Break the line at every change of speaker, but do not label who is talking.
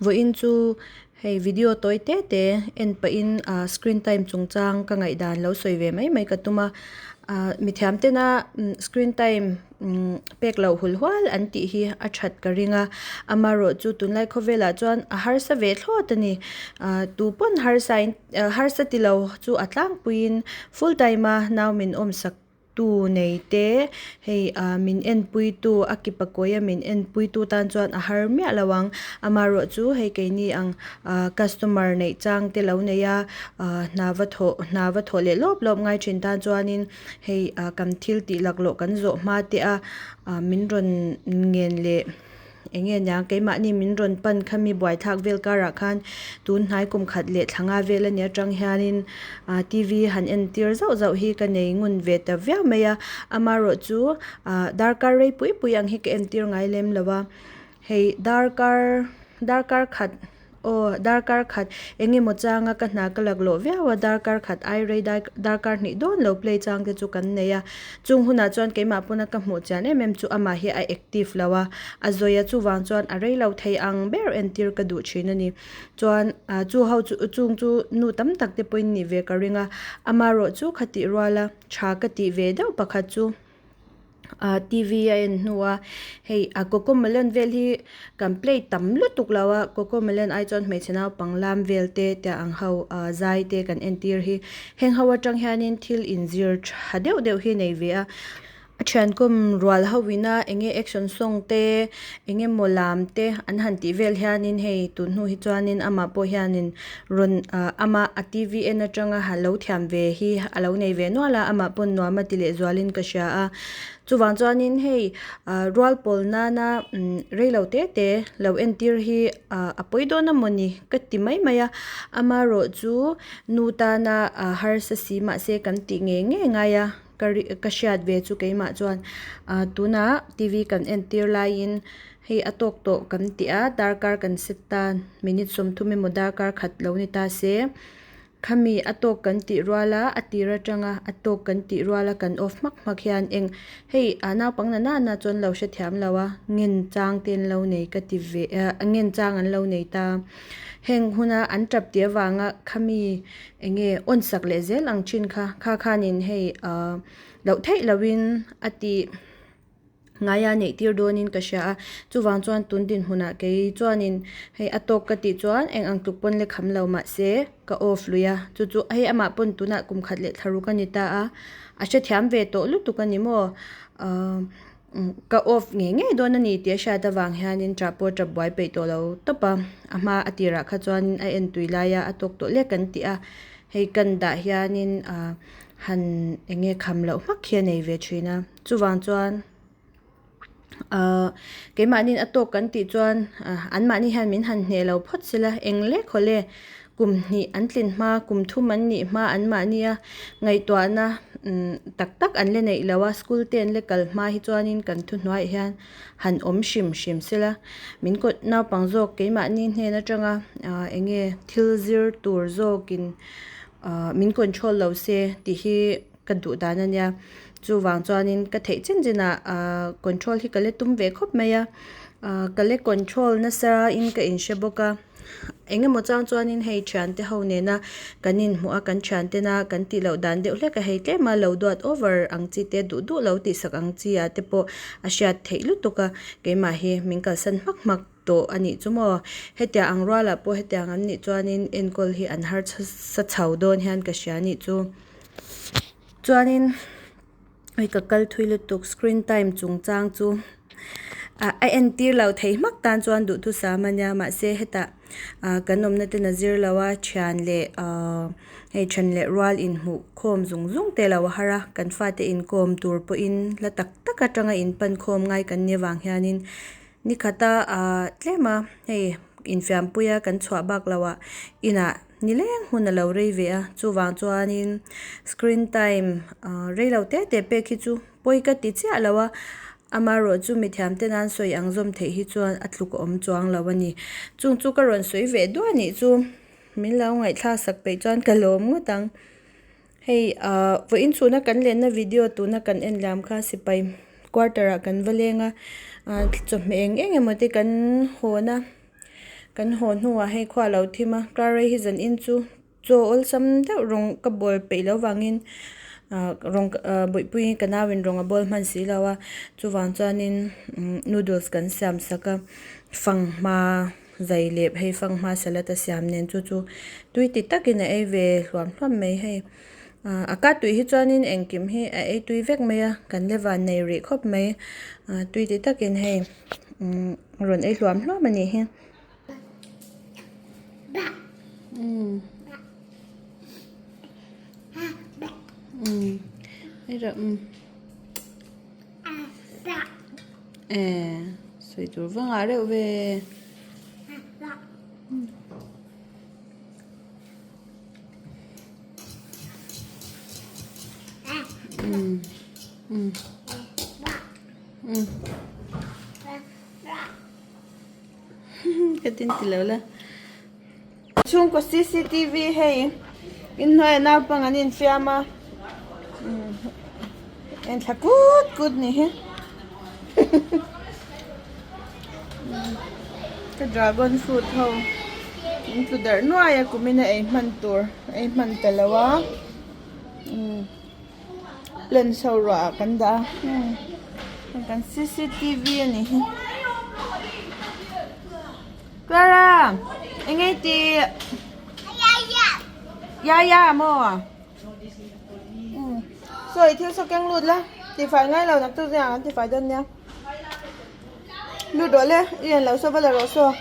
Vawiin chu hei video tawi te te en pahin ah screen time chungchang ka ngaihdan lo sawi ve mai mai ka tum a. Ah mithiam tena screen time umm pek loh hul hual an tih hi a that ka ring a amaherawh chu tunlai khawvelah chuan a harsa ve thlawt a ni. Ah tupawn harsa in harsa tilo chu a tlangpuiin full time a nau min awmsak tu nei te hei ah min enpui tu a ki pakawia min enpui tu tan chuan a har miah lo ang amaherawh chu hei keini ang ah customer neih chang te lo nei a ah hna va thawh hna va thawh leh lawp lawp ngai thin tan chuanin hei ah kan thil tih laklawh kan zawh hma te a ah min rawn ngen leh. Eng nge nia keimahni min rawn pan kha mi buaithlak vel karah khan tun hnai kum khat leh thla nga vel a nih atang hianin ah T V han en tir zauh zauh hi ka nei ngun ve ta viau mai a amaherawh chu ah darkar rei pui pui ang hi ka en tir ngai lem lo a hei darkar darkar khat. Aw, darkar khat eng emaw changa ka hna ka laklawh viau a, darkar khat ai rei darkar hnih dawn lo play chang te chu kan nei a. Chung hunah chuan keimah pawna ka hmuh chian em em chu amah hi a active lo a, a zawi a chuvang chuan a rei lo thei ang ber entir ka duh thin a ni. Chuan chu ho chu chung chu nu tam tak te pawhin nih ve ka ring a, amaherawh chu khatih ruala tha ka tih ve deuh pakhat chu. ah T V a en hnu a hei a cocomelon vel hi kan play tam lutuk lo a cocomelon ai chuan hmeichhe naupang lam vel te tiang ang ho ah zai te kan entir hi heng ho atang hianin thil inzir tha deuh deuh hi nei ve a a thiankhawm rual ho ina eng nge action song te eng emaw lam te an han tih vel hianin hei tun hnu hi chuanin amah pawh hianin rawn ah ama a T V en atanga ha lo thiam ve hi a lo nei ve nual a amah pawn nuam a ti leh zualin ka hria a chuvang chuanin hei ah rual pawl nana umm reilo te te lo entir hi ah a pawi dawn a mawni ka ti mai mai a amaherawh chu nu tana ah harsa si mahse kan tih ngei ngei ngai a ka ri ka hriat ve chu keimah chuan ah tunah T V kan entir laiin. Hei a tawk tawh kan ti a, darkar kan set ta, minute 30 emaw darkar khat lo ni ta se, khami a tawk kan tih rual a, a tir atanga a tawk kan tih rual a kan off hmak hmak hian eng hei a naupang na nana chuan lo hrethiam lo a, ngen chang te an lo nei ka ti ve a, ngen chang an lo nei ta. Heng huna an tap tih avanga khami eng nge on sak leh zel ang thin kha, kha khanin hei ah loh theih lohin a tih. Ngaia neih tir dawnin ka hria a, chuvang chuan tun dinhmunah kei chuanin hei a tawk ka tih chuan eng ang tluk pawn lekham lo mahse ka off lui a, chu chu hei amah pawn tunah kum khat leh thla ruk a ni ta a, a hrethiam ve tawh lutuk a ni maw ahh ka off ngei ngei dawn a ni tih a hriat avang hianin tah pawh tap buai peih tawh lo tawp a, a hma a tirah kha chuanin a en tui laia a tawk tawh lek kan tih a, hei kan dah hianin ahh han eng nge kham loh hmak hi a nei ve thin a. Chuvang chuan ahh keimahniin a tawk kan tih chuan ah anmahni hian min han hneh lo phawt sela eng lek haw le kum hnih an tlin hma kum thum an nih hma anmahnia ngaihtuahna umm tak tak an la neih loh a school te an la kal hma hi chuanin kan thuhnuaiah hian han awm hrim hrim sela min kawt naupang zawk keimahni hnen atanga ah eng nge thil zir tur zawkin ah min control lo se tih hi. Ka duh dan a nia. Chuvang chuanin ka theih chin chinah ahh control hi ka la tum ve khawp mai a. Ahh ka la control nasa in ka inhre bawk a. Eng emaw chang chuanin hei thiante ho nena kan inhmuh a, kan thiantena kan tih loh dan deuh hlek a hei tlem a, lo duat over ang chi te duh duh lo tih sak ang chi ah te pawh a hriat theih lutuk a. Keimah hi min kalsan hmak hmak tawh a nih chu maw. Hetiang ang rualah pawh hetiang an nih chuanin enkawl hi an harsa chho dawn hian ka hria a nih chu. Chuanin hei ka kal thui lutuk screen time chungchang chu ah a entir loh theih hmak tan chuan duhthusam a nia mahse hetah ah kan awmna ten a zir lo a thian leh ah hei then leh rual inhmuh khawm zung zung te lo a har a kan fate inkawm tur pawhin hla tak tak atanga inpan khawm ngai kan nih avang hianin ni khata ah tlem a hei infiampuia kan chhuah bak loh ah inah. Ni leng hun a lo rei ve a, chuvang chuanin screen time ah rei lo te te pek hi chu pawi ka ti chiah lo a, amaherawh chu mithiam te nan sawi ang zawm theih hi chuan a tluk a awm chuang lo a ni. Chung chu ka rawn sawi ve duah nih chu min lo ngaihthlak sak peih chuan ka lawm ngawt ang. Hei ah vawiin chhuna kan lenna video tuna kan en liam kha sipai quarter ah kan va leng a, ah chawhmeh eng eng emaw te kan hawn a. Kan haw hnuah hei khua a lo thim a, Clara hi zan in chu chaw awlsam deuh rawng ka bawl peih loh vangin ah rawng ah bawihpui ka nauin rawng a bawl hman si lo a, chuvang chuanin noodles kan siam sak a, fanghma zai leh hei fanghma salad a siam nen chu chu tui ti takin a ei ve hluam hluam mai hei. Ah a ka tui hi chuanin engkim hi a ei tui vek mai a kan le van nei rih khawp mai ah tui ti takin hei umm rawn ei hluam hluam a nih hi. Umm umm ei rawh umm eh sawi tur va ngah reuh ve. Ka tin ti lo la.
Chhungkaw cctv hei inhnuaiah naupang an infiam a en thla kut kut ni hi ka dragon fruit ho an tlu darh nuai a kum in a ei hman tur ei hman ta lo a plants ho ruah ah kan dah a kan cctv a ni hi Clara eng nge tih yaya maw. Saw i thil saw keng lut la tifai ngai lo nak chu zia an tifai dawn nia lut rawh le i en lo saw va la rawh saw.